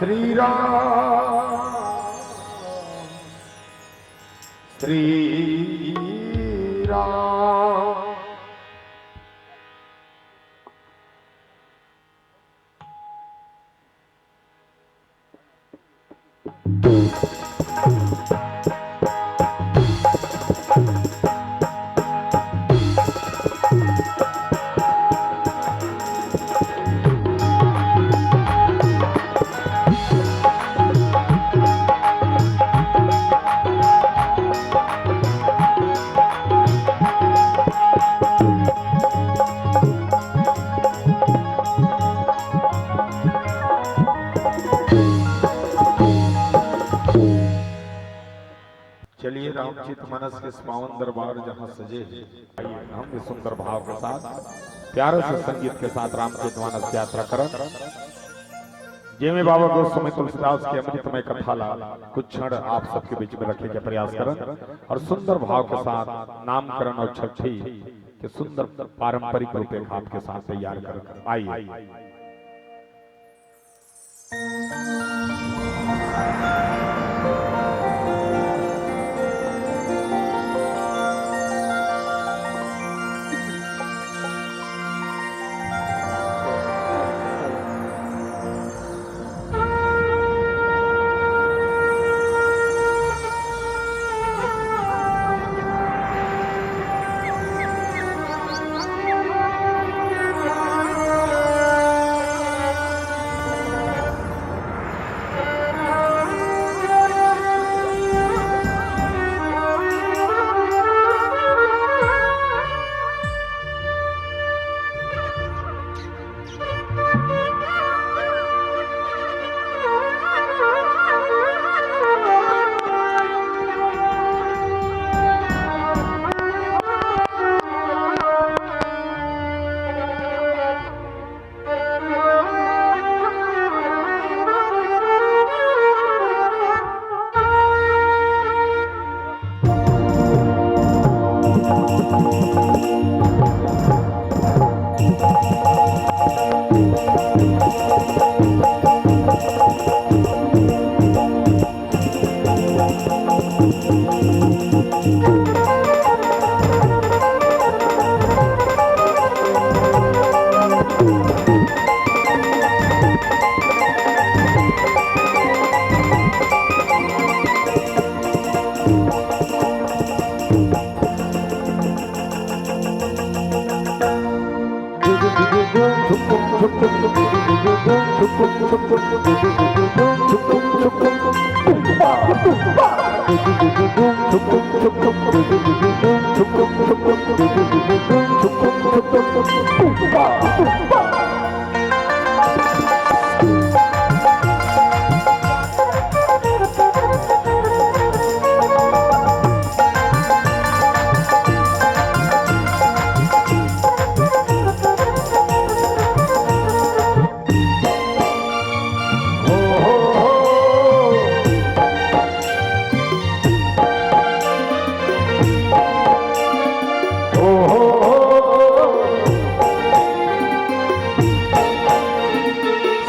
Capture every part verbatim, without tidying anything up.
श्री राम, श्री राम। चलिए, रामचरित मानस के इस पावन दरबार जहाँ सजे हे, आइए, हम भी सुंदर भाव के साथ, प्यारे से संगीत के साथ रामचरित मानस यात्रा करन। जेमे बाबा गोस्वामी तुलसीदास के अमृतमय कथा ला कुछ क्षण आप सबके बीच में रखे के प्रयास करन और सुंदर भाव के साथ नामकरण और छठी के सुंदर पारंपरिक रूपरेखा आपके साथ तैयार करन। आइए।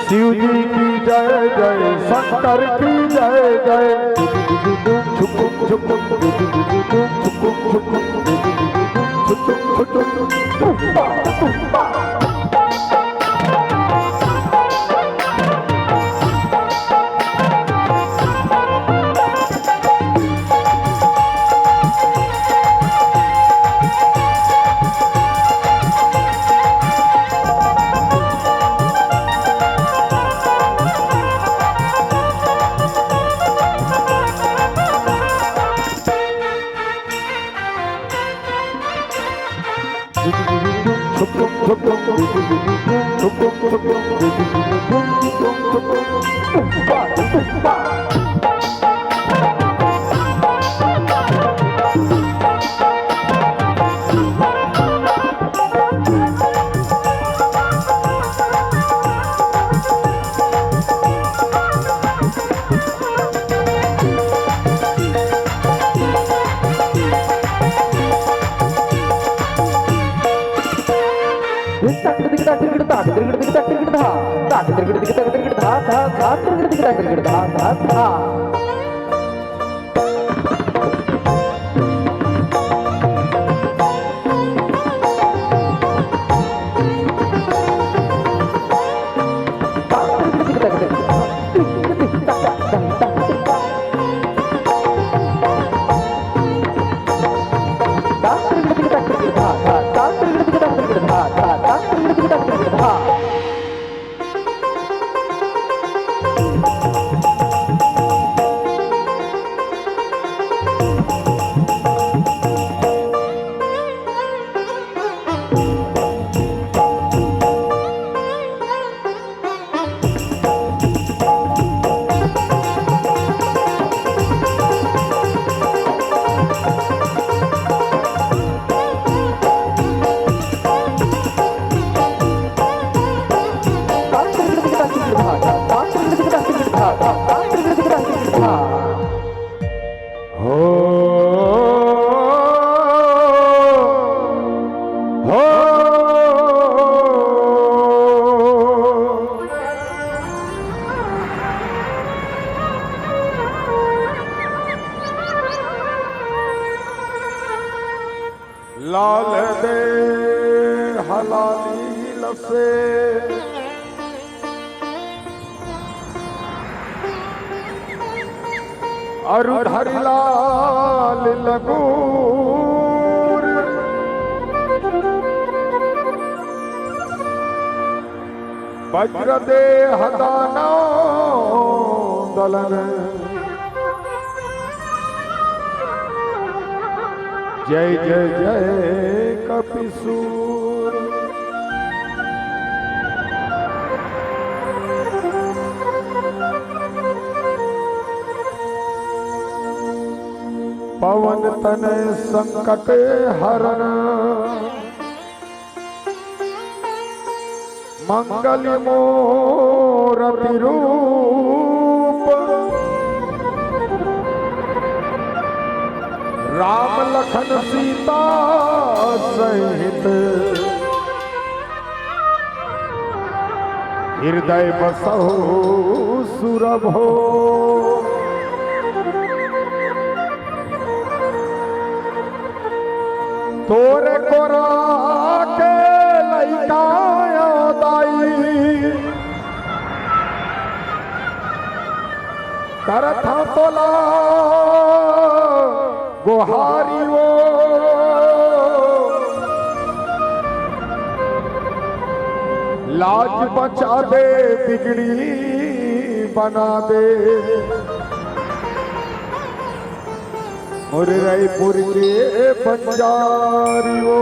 शिव जी की जय जय, शंकर की जय जय। धा धा धा, तिरगड़ तिरगड़ धा धा धा। लाल दे हलाली लसे, अरु धरि लाल लगूर। वज्र देह दानव दलन, जय जय जय कपिसूर। पवन तनय संकट हरण, मंगल मूरति रूप। राम लखन सीता सहित, हृदय बसहु सुरभो। तोरे कोरा के लइका दाई, करथंव तोला गोहारी ओ। लाज बचा दे, बिगड़ी बना दे, मोर रइपुर के बंजारी ओ।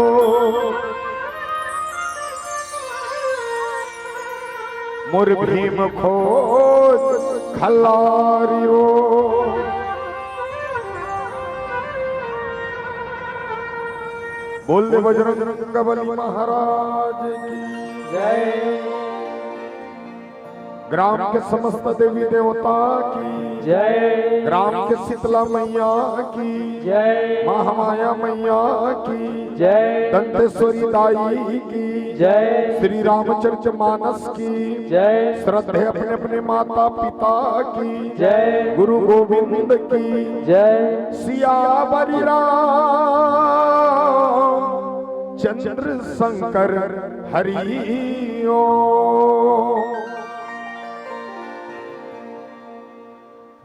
मोर भीम खोज खल्लारी ओ। बोल दे बजरंग बली महाराज की जय। ग्राम के समस्त देवी देवता की जय। ग्राम के शीतला मैया की जय। महामाया मैया की जय। दंतेश्वरी दाई की जय। श्री रामचरित मानस की जय। श्रद्धे अपने अपने माता पिता की जय। गुरु गोविंद की जय। सियावर राम चंद्र शंकर हरि ओम।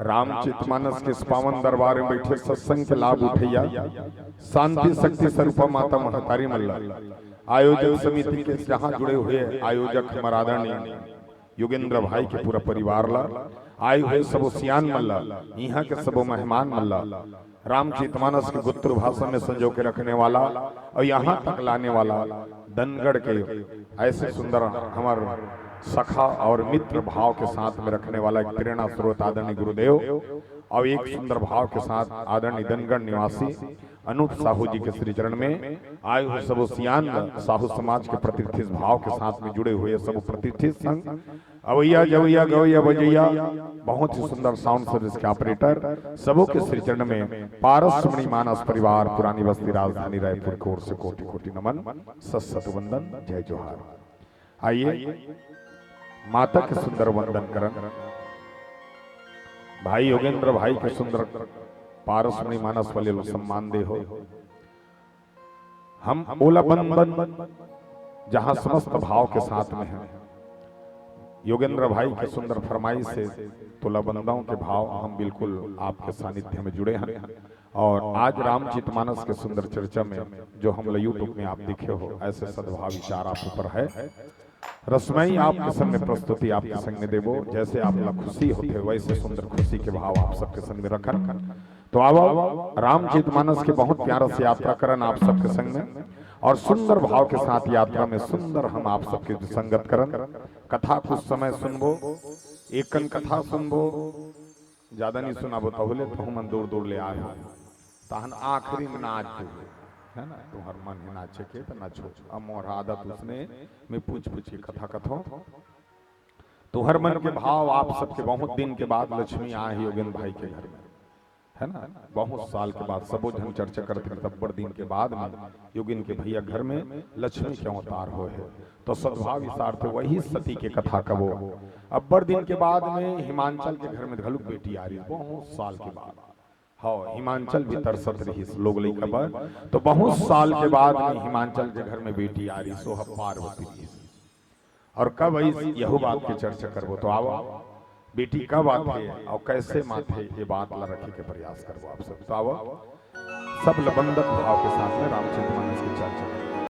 रामचरित मानस के इस पावन दरबार में बैठे सत्संग के लाभ उठैया शांति शक्ति स्वरूपा माता महतारी मन ला आयोजक समिति के जहाँ जुड़े हुए आयोजक हमर आदरणीय योगेंद्र भाई के पूरा परिवार ला, आए हुए सबो सियान मन ला, इहाँ के सबो मेहमान मन ला, रामचरित मानस के गोत्र भाषा में संजो के रखने वाला और यहाँ तक लाने वाला दनगढ़ के ऐसे सुंदर हमर सखा और मित्र भाव के साथ में रखने वाला एक प्रेरणा स्रोत आदरणीय गुरुदेव और एक सुंदर भाव के साथ आदरणीय दनगढ़ निवासी अनूप साहू जी के श्री चरण में आए हुए सबो सियान साहू समाज के प्रतिष्ठित भाव के साथ में जुड़े हुए सबो प्रतिष्ठित संघ, अवैया, जवैया, गवैया, बजैया, बहुत ही सुंदर साउंड सर्विस के ऑपरेटर, सबों के श्री चरण में पारस सुमणि मानस परिवार पुरानी बस्ती राजधानी रायपुर की ओर से कोटि कोटि नमन, सत सत वंदन, जय जोहार। आइए, माता के सुंदर वंदन करन, भाई योगेंद्र भाई के सुंदर पारसमणि मानस वाले लो सम्मान दे हो। हम ओला बंदन, जहां समस्त भाव के साथ में हैं। योगेंद्र भाई के सुंदर फरमाइश से तोला बंदन के भाव हम बिल्कुल आपके सानिध्य में जुड़े हैं। और आज रामचरित मानस के सुंदर चर्चा में जो हम लोग YouTube में आप देखे हो, ऐसे सद्भाव विचार आप ऊपर है। रसमयी आपके संग में प्रस्तुति आपके संग में देबो, जैसे आप ला खुशी होथे वैसे सुंदर खुशी के भाव आप सबके संग में रखन। तो आवो, रामचरित मानस के बहुत प्यारा से यात्रा करन आप सबके संग में, और सुंदर भाव के साथ यात्रा में सुंदर हम आप सबके संगत करन। कथा कुछ समय सुनबो, एकन कथा सुनबो, ज्यादा नहीं सुनाबो, तहुले तहु मन दूर दूर ले आए हो। तहन आखिरी में नाच दो, है ना? तुम्हर मन ही नाचे के तो नाचो। अब मोर आदत उसने, मैं पूछ पूछ के कथा कथो। तुम्हर मन के भाव आप सबके बहुत दिन के बाद लक्ष्मी आए है योगेंद्र भाई के घर में, है ना? बहुत साल के बाद सबो झन चर्चा करते हैं, तब बड़ दिन के बाद में योगेंद्र के भैया घर में लक्ष्मी के अवतार होए है। तो सद्भाव विचार थे वही सती के कथा कबो। अब बड़ दिन के बाद में हिमांचल के घर में घलुक बेटी आ रही, बहुत साल के बाद। हाँ, हिमांचल भी तरसत रहिस लोग लइका बर। तो बहुत साल के बाद में हिमांचल के घर में बेटी आ रही, सो ह पार्वती रहिस। और कब आइस, यहू बात के चर्चा करबो। तो आवो, बेटी कब आथे और कैसे माथे, ये बात ला रखे के प्रयास करबो आप सब। तो आवो, सब लबंदत भाव के साथ में रामचरित मानस की चर्चा करबो।